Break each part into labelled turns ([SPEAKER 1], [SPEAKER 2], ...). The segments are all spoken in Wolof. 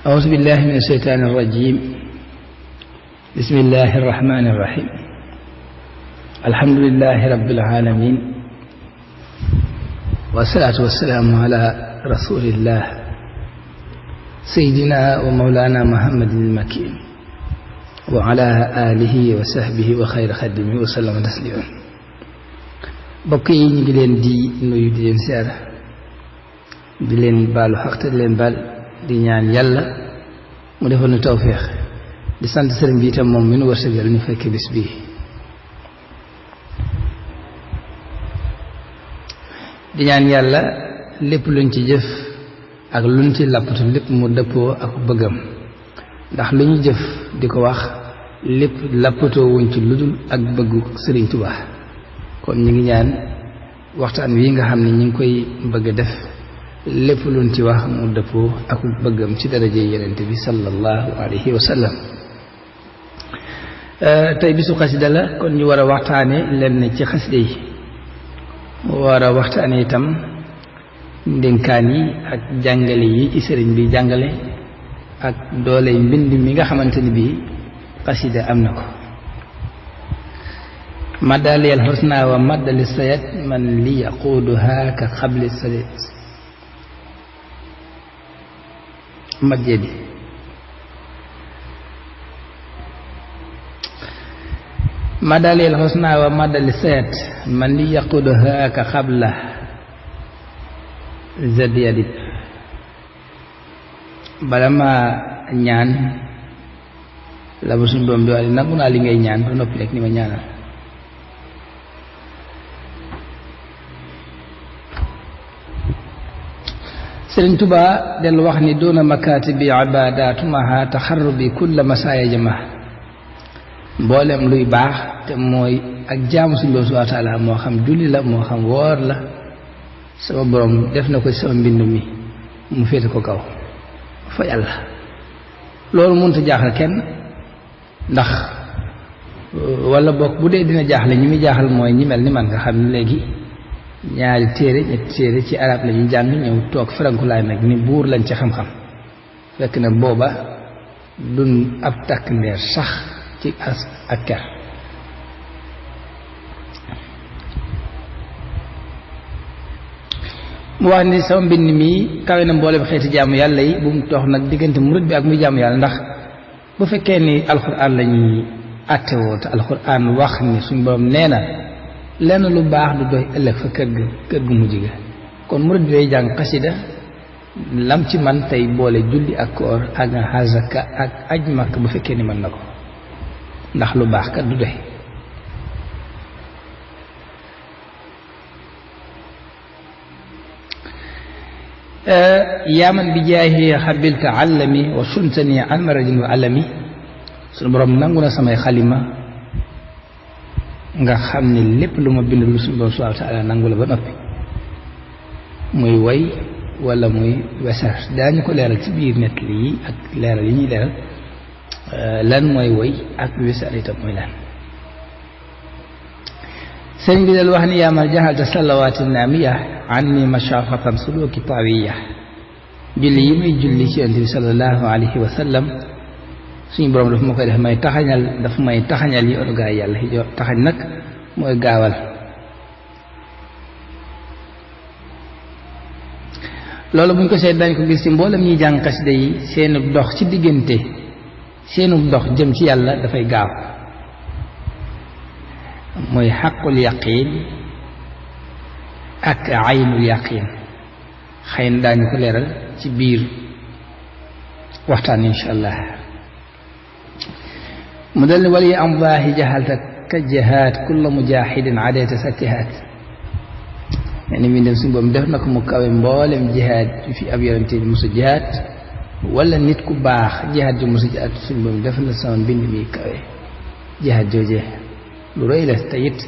[SPEAKER 1] أعوذ بالله من الشيطان الرجيم. بسم الله الرحمن الرحيم. الحمد لله رب العالمين، والصلاة والسلام على رسول الله سيدنا ومولانا محمد المكين وعلى آله وصحبه وخير خدمه وسلم تسليما. بقي ني leen di nuyu di leen siyaar di leen baalu xaq te di leen baal di ñaan yàlla mu defal ñu tawféex di sant sëriñ bi itam moom mi nu wërsëgal ñu fekk bis bii di ñaan yàlla lépp luñ ci jëf ak luñ ci lappatu lépp mu dëppoo ak bëggam, ndax lu ñu jëf di ko wax lépp lappatoo wuñ ci ludul ak bëggu sëriñ Tuubaa. kon ñu ngi ñaan waxtaan wi nga xam ne ñu ngi koy bëgg a def lépp luñ ci wax mu dëppoo ak bëggam ci daraje Yonent bi sallallahu alayhi wa sallam. tey bisu xasida la, kon ñu war a waxtaane lenn ci xasida yi, mu war a waxtaane itam ndénkaan yi ak jàngale yi ci sëriñ bi jàngale ak doole mbind mi nga xamante ni bii xasida am na ko. madali al husna wa madali sayat man li yaquuduha ka xabli sayat majjedi. madali al husna wa madali sayat man li yaquuduha ka xabla zadiyadib. bala ma ñaan la ba suñ boom bi wax nangu naa li ngay ñaan ba noppi rek ni ma ñaanal. Sëriñ Tuubaa dellu wax ni doona makaatibi ibaadaatumaha taxarrubi kulla masaaya jama. mboolem luy baax te mooy ak jaamu suñu Boroom subhaanahu wa taala, moo xam julli la moo xam woor la, sama borom def na ko sama mbind mi mu féete ko kaw fa yàlla. loolu mënut a jaaxal kenn, ndax wala bokk bu dee dina jaaxle ñi muy jaaxal mooy ñi mel ni man nga xam ne léegi ñaari téere ñetti téere ci arab la ñu jàng ñëw toog ferankulaay nag ni buur lañ ci xam-xam, fekk na booba duñ ab takk ndeer sax ci as ak ker. mu wax ni sama mbind mi kawe na mboolem xeeti jaamu yàlla yi, bu mu tox nag diggante murid bi ak muy jaamu yàlla, ndax bu fekkee ni alxuraan la ñuy àttewoo te alxuraan wax ni suñ borom nee na lenn lu baax du doy ëllëg fa kër gu mujj ga. kon murid bi day jàng xasida lam ci man tey boole julli ak koor ak azaka ak aj Makka bu fekkee ni mën na ko, ndax lu baax kat du doy. yaaman bi jaahi xabilta allami wa suntani an maradin wa alami. suñu borom nangu na samay xalima nga xam ne lépp lu ma bind lu suñu Boroom subhaanahu wa taala nangu la ba noppi, muy woy wala muy wesar. daañu ko leeral ci biir nett yi ak leeral yi ñuy leeral lan mooy woy ak wesar itam mooy lan. sëriñ bi dal wax ni yaa man jaxalta salawaati naamiya anni mashafatan suluki tawiya. julli yi muy julli ci Yonent bi sallallahu alayhi wa sallam suñu borom dafa ma koy def may taxañal, dafa may taxañal yi oto gaay yàlla yi. taxañ nag mooy gaawal. loolu buñ ko seet dañ ko gis ci mboolem ñuy jàng xasida yi, seenu dox ci diggante, seenu dox jëm ci yàlla dafay gaaw. mooy xaqul yaqiin ak aynul yaqiin. xëy na daañu ko leeral ci biir waxtaan insha allah. mu dal ni wali am baaxi jaxalta ka jihaad kulla mujaaxidin adayta sakkihaat. ne mi dem suñu boobu def na ko mu kawe mboolem jihaad fi ab yonente bi mosa jihaad wala nit ku baax jihaad ji mosa jihaad. suñu boobu def na sama mbind mi kawe jihaad joojee lu rëy la. te it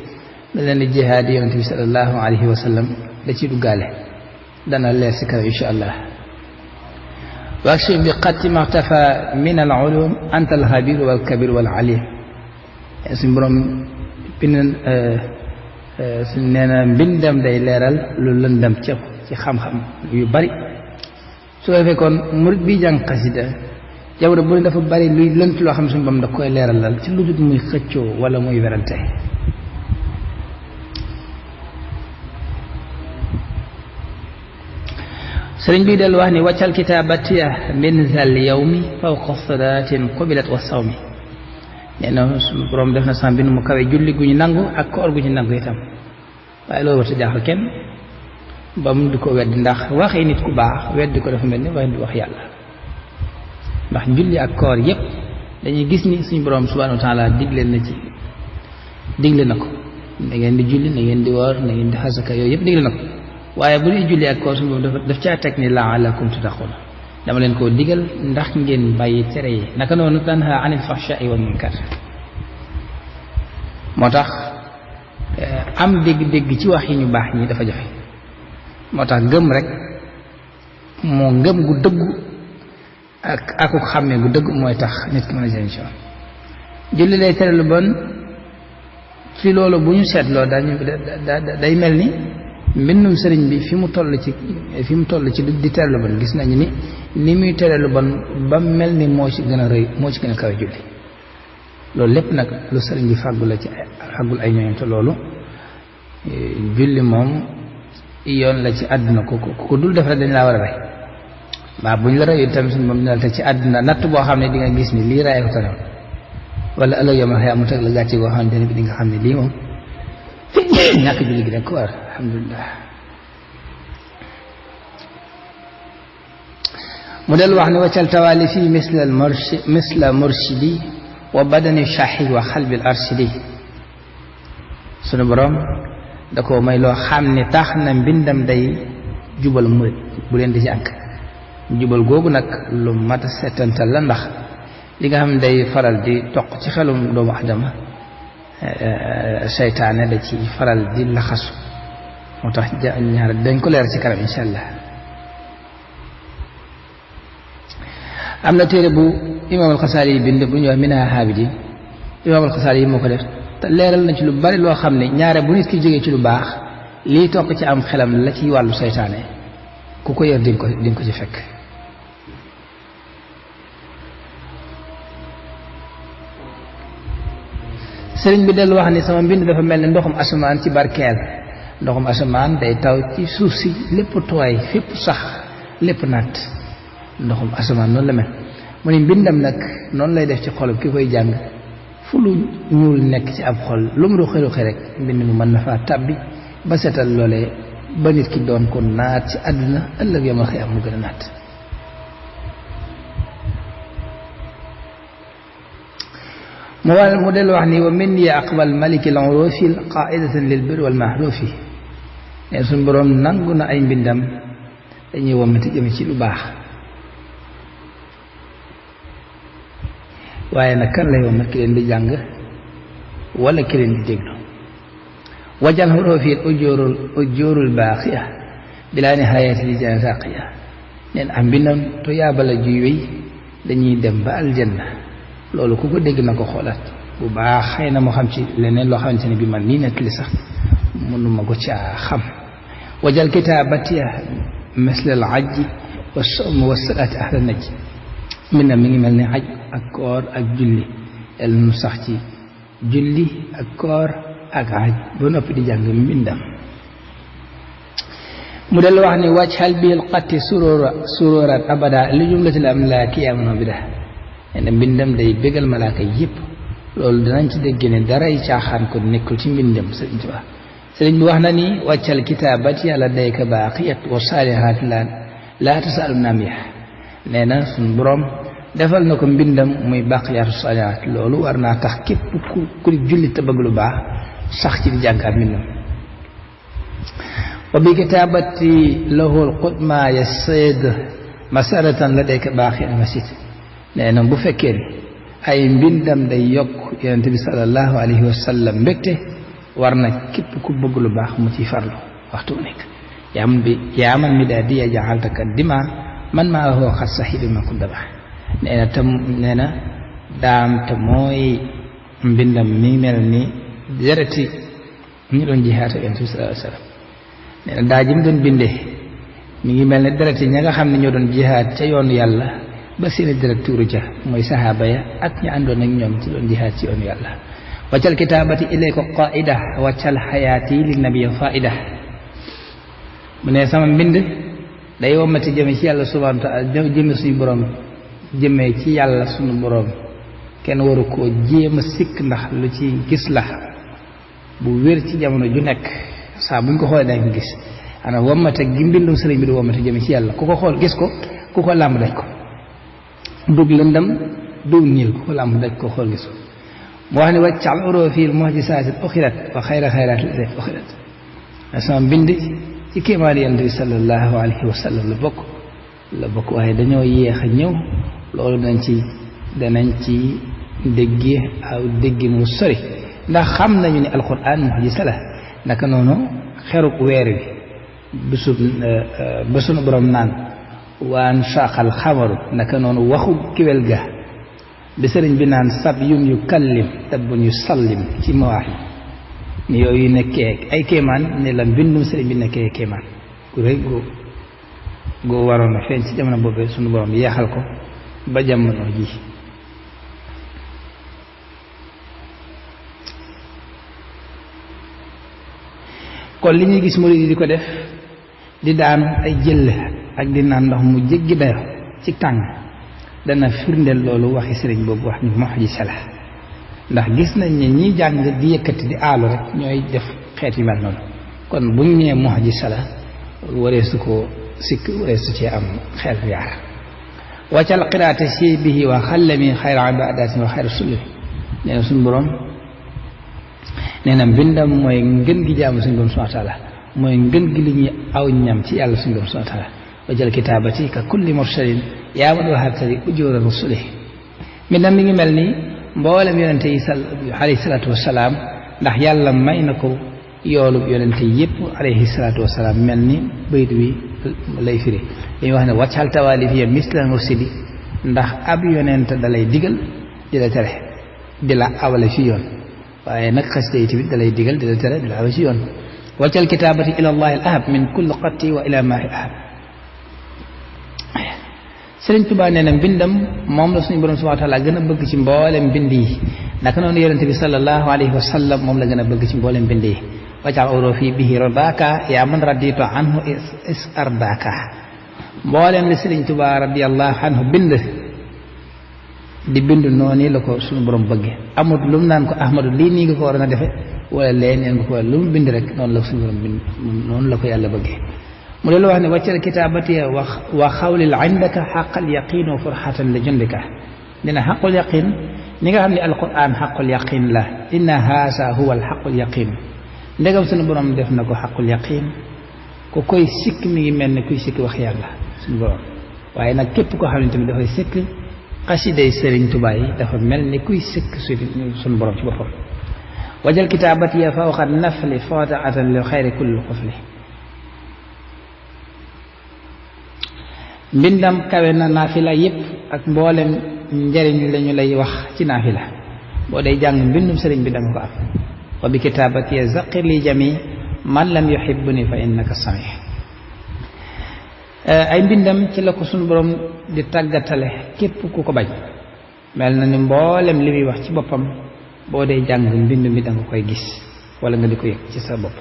[SPEAKER 1] da leen di jihaad yonente bi sallallahu alayhi wa sallam da ci duggaale, dana leer si kaw insha allah. واكشف بقت ما اختفى من العلوم أنت الخبير والكبير والعليم. suñu borom bind nee na mbindam day leeral lu lëndam ci xam-xam yu bari. su ko defee kon murid bi jàng xasida jamono bu ne dafa bari luy lënt loo xam ne suñu bam da koy leeralal ci lu dul muy xëccoo wala muy werante sëriñ bi dellu wax ni waccal kitaabatiya min zal yawmi fawqa salaatin qubilat wa sawmi nee na suñu borom def na sama mbind mu kawe julli gu ñu nangu ak koor gu ñu nangu itam waaye loolu war ta jaaxal kenn ba mu di ko weddi ndax waxi nit ku baax weddi ko dafa mel ni wax yàlla ndax julli ak koor yépp dañuy gis ni suñu borom subhanahu wa taala digle na ko na ngeen di julli na ngeen di woor na ngeen di xasaka yooyu yépp digle na ko waaye bu ñuy julli ak koor suñu borom daf caa teg ni laalakum tattaqun dama leen koo digal ndax ngeen bàyyi tere yi naka noonu tanha anil fahsha'i wal munkar moo tax am dégg-dégg ci wax yi ñu baax ñi dafa jafe moo tax gëm rek moo ngëm gu dëggu ak xàmmee gu dëgg mooy tax nit ki mën a jëriñ ci julli lay tere lu bon ci loolu bu ñu seetloo day mel ni mbindum sëriñ bi fi mu toll ci di tere lu bon gis nañu ni muy tere lu bon ba mel ni moo ci gën a rëy moo ci gën a kawe julli loolu lépp nag lu sëriñ bi fàggul la ci fàggul ay ñooñam te loolu julli moom yoon la ci àdduna ku dul def rek dañ laa war a rey waaw bu ñu la reyul tamit suñu moom dina la teg ci àdduna natt boo xam ne di nga gis ni lii rayee ko tane wala ëllëg yow ma xëy mu teg la gàcce goo xamante ne bi di nga xam ne lii moom ñàkk julli gi da ko war alhamdulilah mu del wax ne waccal tawaali fii misla murshidi wa badani shahi wa xalbil arshidi sunu borom da ko may loo xam ne tax na mbindam day jubal murit bu leen di ci ànk jubal googu nag lu mat a setantal la ndax li nga xam ne day faral di toq ci xelum doomu adama seytaane da ci faral di laxasu moo tax ñaar dañ ko leer ci kanam insha allah am na téere bu imaam alxasaali yi bind bu ñuy wax minaa haabidi imaam alxasaali yi moo ko def te leeral na ci lu bari loo xam ne ñaare bu nit ki jógee ci lu baax lii toq ci am xelam la ci wàllu seytaane ku ko yor di nga ko ci fekk sëriñ bi dellu wax ni sama mbind dafa mel ne ndoxum asamaan ci barkeel ndoxum asamaan day taw ci suuf si lépp tooy fépp sax lépp naat ndoxum asamaan noonu la mel mu ne mbindam nag noonu lay def ci xolub ki koy jàng fu lu ñuul nekk ci ab xol lu mu ruxi rek mbind mu mën na faa tàbbi ba setal loolee ba nit ki doon ko naat ci àdduna ëllëg yomal xëy am mu gën a naat mu del wax ni wa min ya aqbal maliki al-urufi qaidatan lil birri wal ma'rufi ne suñ boroom nangu na ay mbindam dañuy womati jëme ci lu baax waaye nag kan lay womat ki leen di jàng wala ki leen di déglu wajal xurufi ujurul baaqiya bila nihayati li jansaqiya neen am mbindam to yaabala juy wéy dañuy dem ba aljanna loolu ku ko dégg na ko xoolaat bu baax xëy na moo xam ci leneen loo xamante ne bi man nii nekk li sax mënuma ko caa xam wajal kitaabatiya mislal ajji wa sawm wa salaati ahla naj mbindam mi ngi mel ni aj ak koor ak julli el nu sax ci julli ak koor ak aj ba noppi di jàng mbindam mu del wax ni wajhal bil qatti sururat abada li jumlatil amlaaki yaamano bi da ne mbindam day bégal malaaka yépp loolu danañ ci dégg ne daray caaxaan ko nekkul ci mbindam sëriñ Tuubaa sëriñ bi wax na ni wàccal kitaabati yàlla dayka baaqiyat wa saalihaat laa tasaalu naamiya nee na suñ boroom defal na ko mbindam muy baqiyaatu saalihaat loolu war naa tax képp ku jullit te bëgg lu baax sax ci di jàngaat mbindam wa bi kitaabati lahu alqudma yasid masaratan la dayka baaqiyan masid nee na bu fekkee ni ay mbindam day yokk yonente bi sallallahu alayhi wa sallam mbégte war na képp ku bëgg lu baax mu ciy farlu waxtu nekk yaa man mi daa di ya jaxaltaka dima man maa waxoo xas saxibi ma kun daba nee na daam te mooy mbindam mi mel ni dereti ñu doon jihaata yonente bi sallallahu alayhi wa sallam nee na daa ji mu doon bindee mi ngi mel ne deret yi ña nga xam ne ñoo doon jihaad ca yoonu yàlla ba seeni deret tuuru ca mooy sahaaba ya ak ñi àndoon ak ñoom ci doon jihaad ci yoonu yàlla waccal kitaabati ilayka qaida waccal xayaati li nabiya faida mu ne sama mbind day wommati jëme ci yàlla subhanahu wa taala jëme suñu borom jëmee ci yàlla suñu borom kenn waru koo jéem a sikk ndax lu ci gis la bu wér ci jamono ju nekk saa buñ ko xoolee dañ ko gis ana wommate gi mbindum sëriñ bi du wommate jëme ci yàlla ku ko xool gis ko ku ko làmb daj ko dug lëndam du niil ku ko làmb daj ko xool gis ko mu wax ne waccal urufil mu'jizaati uxirat wa xayra xayraat la uxirat sama mbind ci kéemaan yonent bi sallallahu alayhi wa sallam la bokk waaye dañoo yéex a ñëw loolu danañ ci déggee aw déggi mu sori ndax xam nañu ne alquran mu'jiza la naka noonu xeruk weer wi ba sunu borom naan waan saqal xamaru naka noonu waxu kiwel ga bi sëriñ bi naan sab yu kallim tabbun yu sallim ci mawaax yi ni yooyu nekkee ay kéemaan ne la mbindum sëriñ bi nekkee kéemaan gu rëy gu waroon a feeñ ci jamono boobee sunu borom yeexal ko ba jamono ji kon li ñuy gis murid yi di ko def di daan ay jël ak di naan ndox mu jéggi dayo ci tàng dana firndeel loolu waxi sëriñ boobu wax ni mu'jiza la ndax gis nañ ne ñi jàng di yëkkati di aalu rek ñooy def xeet yu mel noonu kon buñ nee mu'jiza la wareesu ko sikk wareesu cee am xel yaar waccal qiraate si bihi wa xallami xayra ibadatin wa xayra sulli nee na suñu borom nee na mbindam mooy ngën gi jaamu suñu borom subhanahu wa taala mooy ngën gi li ñuy aw ñam ci yàlla suñu borom subhanahu wa taala wajal kitaabati ka kulli mursalin yaa man wahabtali ujura rusuli mbindam mi ngi mel ni mboolem yonente yi alayhi salaatu wasalaam ndax yàlla may na ko yoolub yonente yépp alayhi salaatu wasalaam mel ni bayt wi lay firi dañuy wax ne waccal tawaalifiya misla mursidi ndax ab yonent dalay digal di la tere di la awale ci yoon waaye nag xasida yi tamit dalay digal di la tere di la awale ci yoon waccal kitaabati ila allahi al ahab min kulli qatti wa ila maahi ahab Sëriñ Tuubaa nee na mbindam moom la suñu borom subhaanahu wa taala gën a bëgg ci mboolem mbind yi naka noonu yonente bi sallallahu alayhi wa sallam moom la gën a bëgg ci mboolem mbind yi waccal urufi bihi radaka yaa man raditu anhu is ardaka mboolem li Sëriñ Tuubaa radiyallahu anhu bind di bind noonu la ko suñu borom bëgge amut lu mu naan ko ahmadu lii nii nga ko war a defe wala lee neen nga ko lu mu bind rek noonu la suñu borom bind noonu la ko yàlla bëggee mu delu wax ne waccal kitaabati wa xawlil indaka xaqal yaqin wa furxatan li jundika dina xaqul yaqin ñi nga xam ne alquran xaqul yaqin la inna haasa huwa alxaqul yaqin ndegam suñu borom def na ko xaqul yaqin ku koy sikk mi ngi mel ne kuy sikk wax yàlla suñu borom waaye nag képp koo xam ne tamit dafay sikk xasiday Sëriñ Tuubaa yi dafa mel ni kuy sikk suñu borom ci boppam wajal kitaabati ya fawqa nafli fataatan li xayri kulli xufli mbindam kawe na naafila yépp ak mboolem njariñ lañu lay wax ci naafila boo day jàng mbindum sëriñ bi danga ko am wa bi kitaabati ya zaqir li jami man lam yuhibbuni fa innaka sami ay mbindam ci la ko suñu borom di tàggatale képp ku ko bañ mel na ni mboolem li muy wax ci boppam boo day jàng mbind mi danga koy gis wala nga di ko yëg ci sa bopp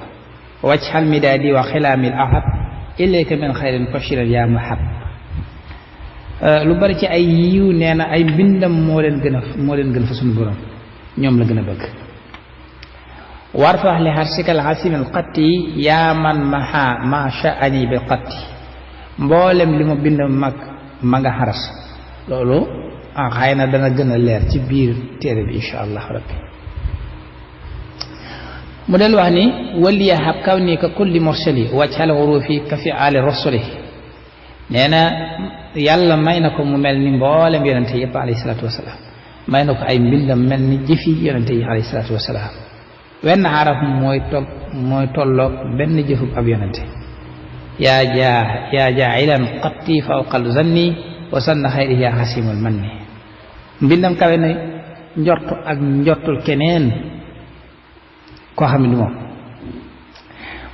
[SPEAKER 1] wàcc xal mi daa di wax xilaamil ahab ilayka min xayrin fashiran yaa mahab lu bari ci ay yiw nee na ay mbindam moo leen gën fa suñu borom ñoom la gën a bëgg warfax li xarsikal xasimil xatti yaa man maha ma sha'ani bi xatti mboolem li ma bind ma nga xaras loolu xëy na dana gën a leer ci biir téere bi insha allah rabbi mu del wax ni waliya hab kaw nii ka kulli mursali wajhal hurufi ka fi ali rasuli nee na yàlla may na ko mu mel ni mboolem yonente yëpp alayhi salaatu wasalaam may na ko ay mbindam mel ni jëfi yonente yi alayhi salaatu wasalaam wenn xaraf mooy tolloog benn jëfub ab yonente yaa jaa'ilan qatti fawqal zanni wa sanna xayri yaa xasimul manni mbindam kawe na njort ak njortul keneen koo xam ne moom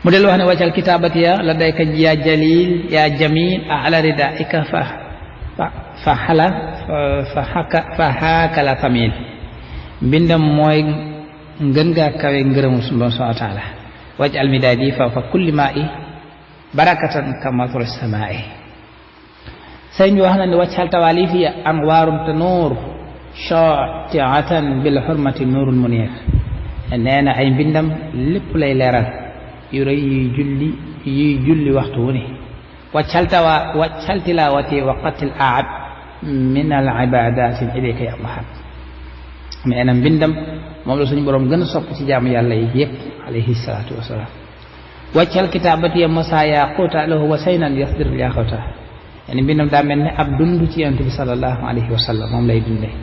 [SPEAKER 1] mu del wax ne waccal kitaabati ya la dayka ya jalil ya jamil ala ridaika fa xaakala tamil mbindam mooy ngën ngaa kawe ngërëmu sunu Boroom subhaanahu wa taala waj'al midaadi fawqa kulli maa'i barakatan kama matru samaa'i sëñ bi wax na ne waccal tawaalifi anwaarum tanuur shaati'atan bil hurmati nuurul muniir nee na ay mbindam lépp lay leeral yu rëy yuy julli waxtu wu ne waccal tilaawati wa qatil aad min al ibadaati ilayka ya mahab nee na mbindam moom la suñu boroom gën a sopp ci jaamu yàlla yi yëpp alayhi salaatu wasalaam waccal kitaabati ya mosaaya quuta lahu wa saynan yasdir yaa xawta yani mbindam daa mel ne ab dund ci yonent bi sallallahu alayhi wa sallam moom lay dundee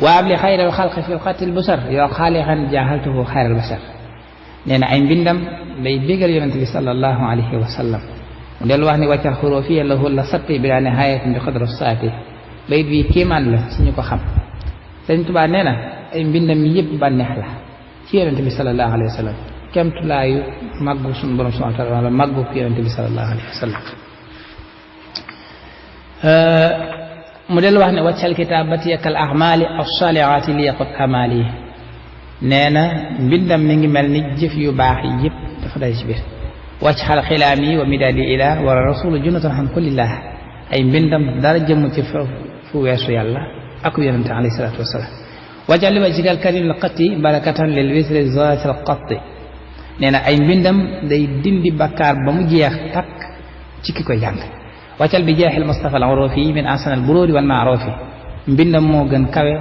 [SPEAKER 1] waa ab li xayral xalqi fi xatil busar yoo xaalixan jaaxaltuhu xayral basar nee na ay mbindam day bégal yonent bi sallallahu alayhi wa sallam mu del wax ni waccal xuróofiya lahu la satti bi daa nihayatin bi xadra saati bayit bi kéemaan la ci ñu ko xam Sëñ Tuubaa nee na ay mbindam yëpp bànneex la ci yonent bi sallallahu alayhi wa sallam kemtulaayu màggu suñu borom subhaanahu wa taala wala màggu yonent bi sallallahu alayhi wa sallam mu del wax ne waccal kitaabati kal ahmaali as-saalihaati li yaqut amaali nee na mbindam mi ngi mel ni jëf yu baax yi yëpp dafa day ci biir waccal xilaami wa midaadi ila wa rasulu junnatan an kullillah ay mbindam dara jëmu ci fu weesu yàlla ak yonente alayhi salaatu wasalaam waccal li wajhikal karim al qatti barakatan lil wisri zaati al qatti nee na ay mbindam day dindi bakkaar ba mu jeex takk ci ki koy jàng waccal bi jeexil Mustafa al urufi min ahsan al buruuri wal maarufi mbindam moo gën kawe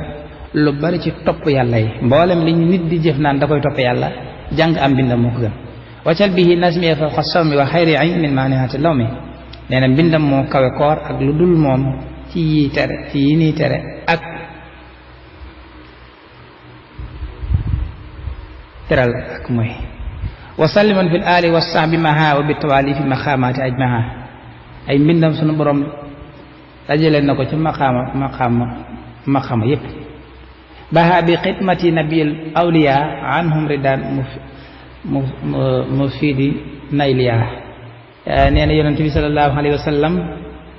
[SPEAKER 1] lu bari ci topp yàlla yi mboolem li nit di jëf naan da koy topp yàlla jàng am mbindam moo ko gën waccal bihi nasmiya fawqa sawmi wa xayri ayn min maanihaati lawmi nee na mbindam moo kawe koor ak lu dul moom ci yi tere ci yi nii tere ak teral ak mooy wa salliman fil aali wa sahbi maha wa bi tawaalifi maqaamaati ajmaha ay mbindam sunu borom dajale na ko ci maqaama yépp baha bi xidmati nabil awliya anhum ridan mufidi nayliya nee na yonent bi sallallahu alayhi wa sallam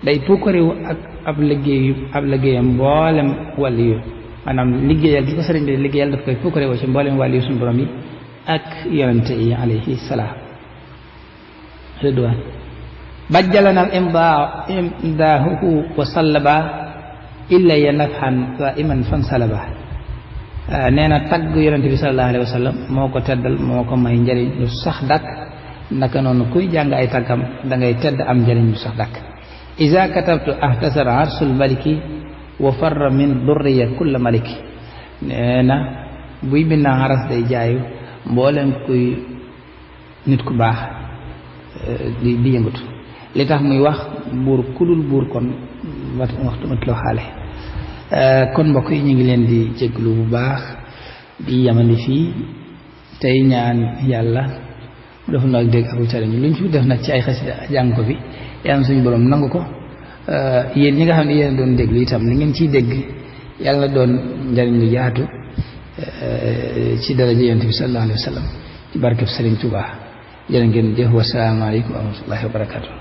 [SPEAKER 1] day pukkariwu ak ab liggéeyam mboolem wàlli yu maanaam liggéeyal gi ko sëriñ bi liggéeyal daf koy pukkariwu ci mboolem wàlli yu sunu borom yi ak yonente yi alayhi salaam ridwaan bajjalana al imdaahu wa sallaba illa ya nafhan wa iman fan salaba nee na tagg yonente bi sallallahu alayhi wa sallam moo ko teddal moo ko may njëriñ lu sax dakk naka noonu kuy jàng ay taggam da ngay tedd am njëriñ lu sax dakk iza katabtu ahtasar arsul maliki wa farra min durriya kulla maliki nee na buy bind xaras day jaayu mboolem kuy nit ku baax di yëngatu li tax muy wax buur kudul buur kon waxtu mat loo xaale kon mbokk yi ñu ngi leen di jéglu bu baax di yamani fii tey ñaan yàlla mu defal na ak dégg ak tari ñu luñ fi def nag ci ay xasida jàng ko fi yàlla suñu borom nangu ko yéen ñi nga xam ne yéen doon déglu itam li ngeen ciy dégg yàlla doon njariñ lu yaatu ci daraja yonent bi sallallahu alayhi wa sallam ci barkeb Sëriñ Tuubaa jërë ngeen jëf wa salaamu aleykum wa rahmatullahi wa barakatuh